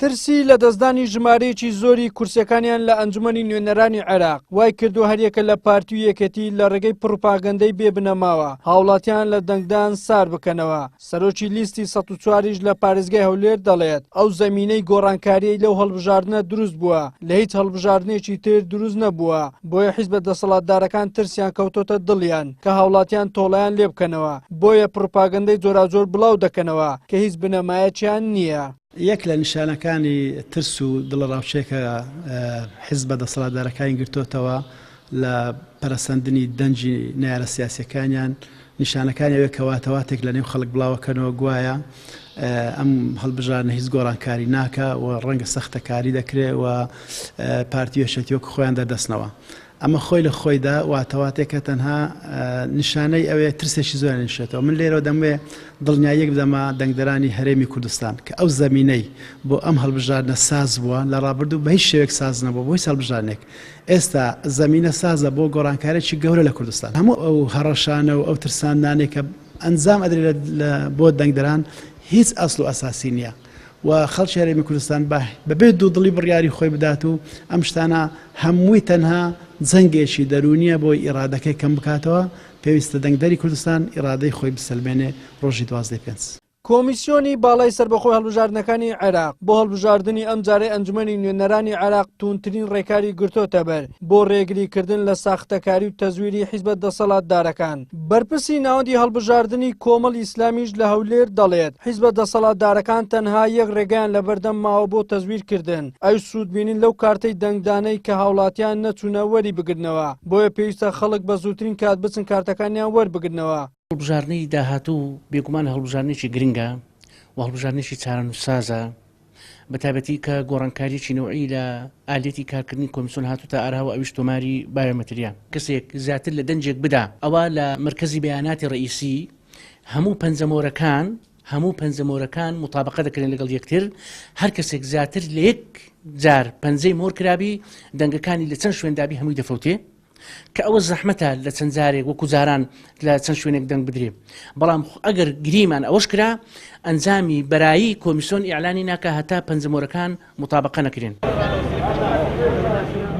ترسی لەدەستدانی ژمارەیەکی زۆری کورسیەکانیان لە ئەنجومەنی نوێنەرانی عێراق وای کردووە هەریەکە لە پارتی و یەکێتی لە ڕێگەی پڕوپاگەندەی بێ بنەماوە هاوڵاتیان لە دەنگدان سار بکەنەوە. سەرۆکی لیستی 104 یش لە پارێزگای هەولێر دەڵێت، ئەو زەمینەی گۆڕانکاریەی لەو هەڵبژاردنە دروست بووە لە هیچ هەڵبژاردنێکی تر دروست نەبووە، بۆیە حیزبە دەسەڵاتدارەکان ترسیان کەوتۆتە دڵیان کە هاوڵاتیان تۆڵەیان لێبکەنەوە، بۆیە پڕوپاگەندەی جۆراوجۆر بڵاو دەکەنەوە کە هیچ بنەمایەکیان نییە. یەک لە نیشانەکانی ترس و دڵەڕاوکێ کە حیزبە دەسەڵاتدارەکانی گرتۆتەوە لە پەرەسەندنی دەنگی نەیارە سیاسیەکانیان، نیشانەکانی ئەوەیە کە واتەواتێک لە نێو خەڵک بڵاوەکەنەوە گوایە ئەم هەڵبژاردنە هیچ گۆڕانکاری ناکا و ڕەنگە سەختەکاری دەکرێ و پارتی و یەکێتی وەک خۆیان دەردەچنەوە. ئەمە خۆی لە خۆیدا واتەواتێکە تەنها نیشانەی ئەوەیە ترسێکی زۆریان نیشێتەوە. من لێرەوە دەمەوێ دڵنیاییەک بدەمە دەنگدەرانی هەرێمی کوردستان کە ئەو زەمینەی بۆ ئەم هەڵبژاردنە ساز بووە لە ڕابردوو بە هیچ شێوەیەک ساز نەبووە بۆ هیچ هەڵبژاردنێک. ئێستا زەمینە سازە بۆ گۆڕانکاریی گەورە لە کوردستان. هەموو ئەو هەڕەشانە و ئەو ترساندنانەی کە ئەنجام ئەدرێت بۆ دەنگدەران هیچ ئەسڵ و ئەساسی نییە. و خەڵکی هەرێمی کوردستان با بەبێ دوودڵی بڕیاری خۆی بدات و ئەم شتانە هەمووی تەنها جەنگێکی دەروونیە بۆی ئیڕادەکەی کەم بکاتەوە، پێویستە دەنگدەری کوردستان ئیڕادەی خۆی بسەلمێنێ ڕۆژی 12 ی پێنج. کۆمیسیۆنی باڵای سەربەخۆی هەڵبژاردنەکانی عێراق بۆ هەڵبژاردنی ئەمجارەی ئەنجومەنی نوێنەرانی عێراق تووندترین ڕێکاری گرتۆتەبەر بۆ ڕێگریکردن لە ساختەکاری و تەزویری حیزبە دەسەڵاتدارەکان. بەرپرسی ناوەندی هەڵبژاردنی کۆمەڵی ئیسلامیش لە هەولێر دەڵێت، حیزبە دەسەڵاتدارەکان تەنها یەک ڕێگایان لەبەردەم ماوە بۆ تەزویرکردن، ئەویش سوودبینین لەو کارتەی دەنگدانەی کە هاوڵاتیان نەچوونە وەریبگرنەوە، بۆیە پێویستە خەڵک بە زووترین کات بچن کارتەکانیان وەربگرنەوە. هەڵبژاردنی داهاتوو بێگومان هەڵبژاردنێکی گرنگە و هەڵبژاردنێکی چارەنووسسازە، بەتایبەتی کە گۆڕانکاریی نەوعی لە ئالیەتی کارکردنی کۆمیسیۆن هاتووتە ئاراوە ئەویش تۆماری بایۆمەتریە. کەسێک زیاتر لە دەنگێک بدا ئەوا لە مەرکەزی بەیاناتی ڕەئیسی هەموو پەنجەمۆرەکان هەموو پەنجەمۆرەکان مطابقە دەکرێن لەگەڵ یەکتر هەر کەسێک زیاتر لە یەک جار پەنجەی مۆر کرابی دەنگەکانی لە چەند شوێندابی هەمووی دەفەوتێ کە ئەوە زەحمەتە لە چەند جارێک وەکو جاران لە چەند شوێنێک دەنگ بدرێ بەڵام ئەگەر گریمان ئەوەش کرا ئەنجامی بەرایی کۆمیسیۆن ئیعلانی ناکا هەتا پەنجەمۆرەکان موتابەقە نەکرێن.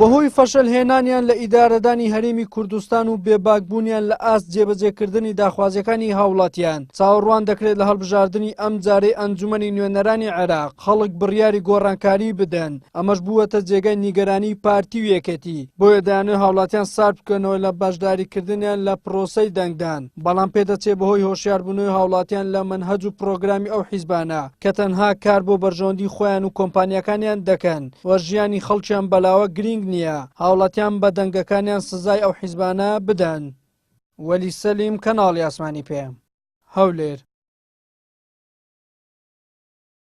بەهۆی فەشەل هێنانیان لە ئیدارەدانی هەرێمی کوردستان و بێباک بوونیان لە ئاست جێبەجێکردنی داخوازیەکانی هاوڵاتیان، چاوەڕوان دەکرێت لە هەڵبژاردنی ئەمجارەی ئەنجومەنی نوێنەرانی عێراق خەڵک بڕیاری گۆڕانکاری بدەن. ئەمەش بووەتە جێگای نیگەرانیی پارتی و یەکێتی، بۆیە دەیانەوێت هاوڵاتیان سارد بکەنەوە لە بەشداریکردنیان لە پرۆسەی دەنگدان، بەڵام پێدەچێت بەهۆی هۆشیاربوونەوەی هاوڵاتیان لە مەنهەج و پرۆگرامی ئەو حیزبانە کە تەنها کار بۆ بەرژەوەندی خۆیان و کۆمپانیاکانیان دەکەن و ژیانی خەڵکیان بەلاوە گرینگ نییە، هاوڵاتیان بە دەنگەکانیان سزای ئەو حیزبانە بدەن. وەلی سەلیم، کەناڵی ئاسمانی پەیام، هەولێر.